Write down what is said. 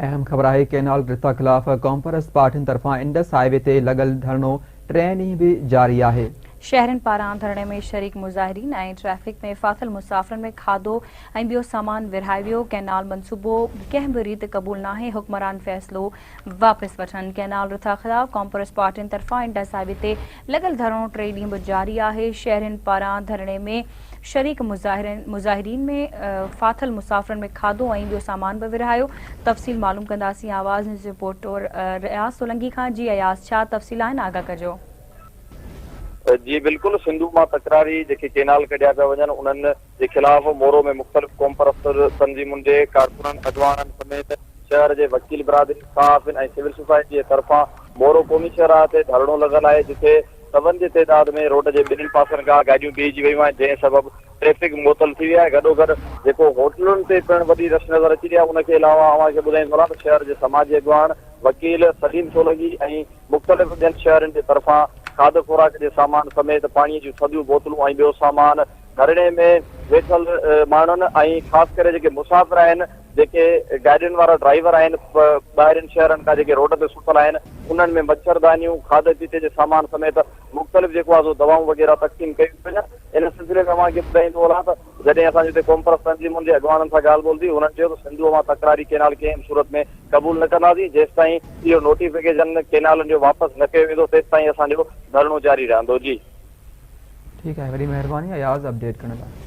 اهم خبر آهي ڪئنال رٿا خلاف قومپرست پارٽين طرفان انڊس هاء وي تي لڳل ڌرڻو ٽئين ڏينهن به جاري آهي. شهرين پاران ڌرڻي ۾ شريڪ مظاهرين ۽ ٽريفڪ ۾ ڦاٿل مسافرن ۾ کاڌو ۽ ٻيو سامان ورهايو ويو، ڪئنال منصوبو ڪنهن به ريت قبول ناهي، حڪمران فيصلو واپس وٺن، ڪئنال رٿا خلاف قومپرست پارٽين طرفان انڊس هاء وي تي لڳل ڌرڻو ٽئين ڏينهن به جاري آهي، شهرين پاران ڌرڻي ۾ شريڪ مظاهرين ۾ ڦاٿل مسافرن ۾ کاڌو ۽ ٻيو سامان به ورهايو، تفصيل معلوم ڪنداسين آواز نيوز رپورٽر رياض سولنگي کان، جي اياز ڇا تفصيل آهن آگاهه ڪجو. جي بلڪل سنڌو مان تڪراري جيڪي ڪينال ڪڍيا پيا وڃن انهن جي خلاف مورو ۾ مختلف قومپرست تنظيمن جي ڪارڪنن اڳواڻن سميت شهر جي وڪيل برادري صحافين ۽ سول سوسائٽي جي طرفان مورو قومي شاهراهه تي ڌرڻو لڳل آهي جتي سون جي تعداد ۾ روڊ جي ٻنهين پاسن کان گاڏيون بيهجي ويون آهن، جنهن سبب ٽريفڪ معطل ٿي وئي آهي، گڏوگڏ جيڪو هوٽلن تي پڻ وڏي رش نظر اچي رهي آهي، ان کي علاوه اوهان کي ٻڌائيندو هلان ته شهر جي سماجي اڳواڻ وڪيل سليم سولنگي ۽ مختلف ٻين شهرين جي طرفان کاڌ خوراڪ جي سامان سميت پاڻي جون ٿڌيون بوتلون ۽ ٻيو سامان ڌرڻي ۾ ويٺل ماڻهن ۽ خاص ڪري جيڪي مسافر آهن جيڪي گاڏين وارا ڊرائيور آهن ٻاهرين شهرن کان جيڪي روڊ تي ستل آهن انهن ۾ مڇردانيون، کاڌي پيتي جي سامان سميت مختلف جيڪو آهي سو دوائون وغيره تقسيم ڪيون پيون وڃن. ان سلسلي ۾ اوهان کي ٻڌائيندو هلان ته جڏهن اسان جي اتي قومپرست تنظيمن جي اڳواڻن سان ڳالهه ٻولهه ٿي هنن چيو ته سنڌوء مان تڪراري ڪينال ڪنهن به صورت ۾ قبول نه ڪنداسين جيستائين اهو نوٽيفڪيشن ڪينالن جو واپس نه ڪيو ويندو تيستائين اسان جو ڌرڻو جاري رهندو. جي. ٺيڪ آهي وڏي مهرباني اياز اپڊيٽ ڪرڻ لاء.